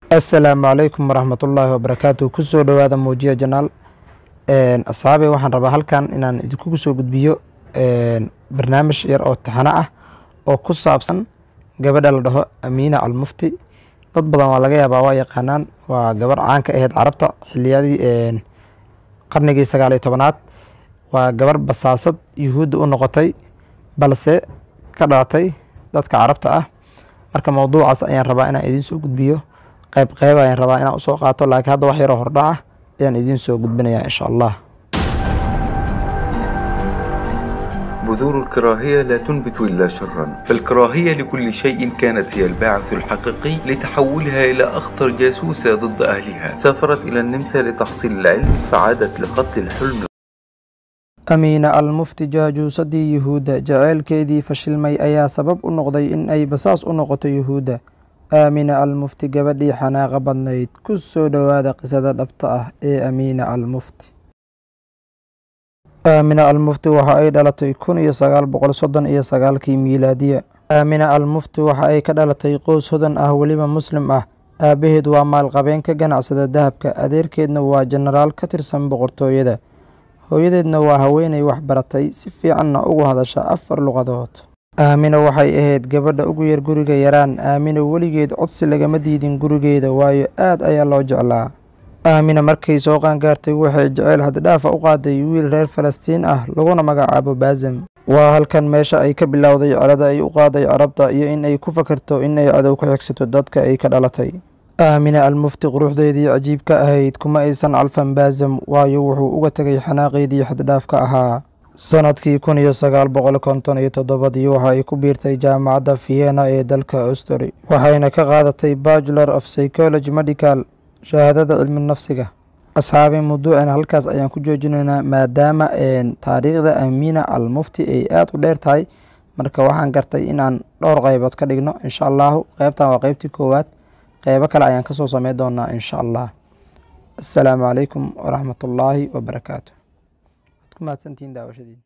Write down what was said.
Assalaamu calaykum waraxmatullaahi wabarakaatu. Kusoo dhowaada Muujiya Channel. Asxaabey, waxaan rabaa halkan inaan idinkugu soo gudbiyo barnaamij yar oo taxano ah oo ku saabsan gabadha la dhaho Amiina Almufti. Dad badan waa laga yaabaa waa yaqaanaan, waa gabar caan ka ahayd Carabta xiliyadii qarnigii 19aad. Waa gabar basaasad Yuhuudda u noqotay, balse ka dhalatay dadka Carabta ah. Marka mowduucaas ayaan rabaa inaan idiin soo gudbiyo, qayb qayb ayaan rabaa inaan usoo qaato, laakiin hadda wax yaroo hordhac ah ayaan idiin soo gudbinayaa insha Allah. بذور الكراهية لا تنبت إلا شرا، فالكراهية لكل شيء كانت هي الباعث الحقيقي لتحولها إلى أخطر جاسوسة ضد أهلها. سافرت إلى النمسا لتحصيل العلم، فعادت لقتل الحلم. Amiina Almufti, jaajuusadii Yuhuudda. Jaceylkeedii fashilmay ayaa sabab u noqday in ay basaas u noqoto Yuhuudda. Aamina Almufti, gabadhii xanaaqa badnayd. Ku soo dhowaada qisada dhabta ah ee Amiina Almufti. Aamina Almufti waxa ay dhalatay 1939kii miilaadiya. Aamina Almufti waxa ay ka dhalatay qoys hodan ah, weliba Muslim ah. Aabaheed waa maalqabeen ka ganacsada dahabka, adeerkeedna waa jenaraal ka tirsan boqortooyada, hooyadeedna waa haweeney wax baratay, si fiicanna ugu hadasha 4 luqadood. Aamina waxay ahayd gabadha ugu yar guriga yaraan. Aamina weligeed codsi lagama diidin gurigeeda, waayo aad ayaa loo jeclaa. Aamina markay soo qaangaartay waxay jeceyl xad-dhaaf ah u qaaday wiil reer Falastiin ah laguna magacaabo Baasam. Waa halkan meesha ay ka bilowday carada ay u qaaday Carabta iyo in ay ku fakarto in ay cadow ka xigsato dadka ay ka dhalatay. Aamina Almufti quruxdeedii cajiibka ahayd kuma aysan calfan Baasam, waayo wuxuu uga tegay xanaaqeedii xad-dhaafka ahaa. Sanadkii 1957dii waxa ay ku biirtay jaamacadda Vienna ee dalka Austria, waxayna ka qaadatay Bachelor of Psychology Medical, shahaadada cilmi nafsiga. Asxaabi, mawduucan halkaas ayaan ku joojinaynaa, maadaama taariikhda Amiina Almufti ay aada u dheer tahay. Marka waxaan gartay in aan dhowr qaybood ka dhigno insha Allahu. Qaybtan waa qaybtii koowaad, qaybo kale ayaan kasoo sameyn doonaa insha Allah. Assalaamu calaykum waraxmatullaahi wabarakaatu. Waad ku mahadsantihiin daawashadiin.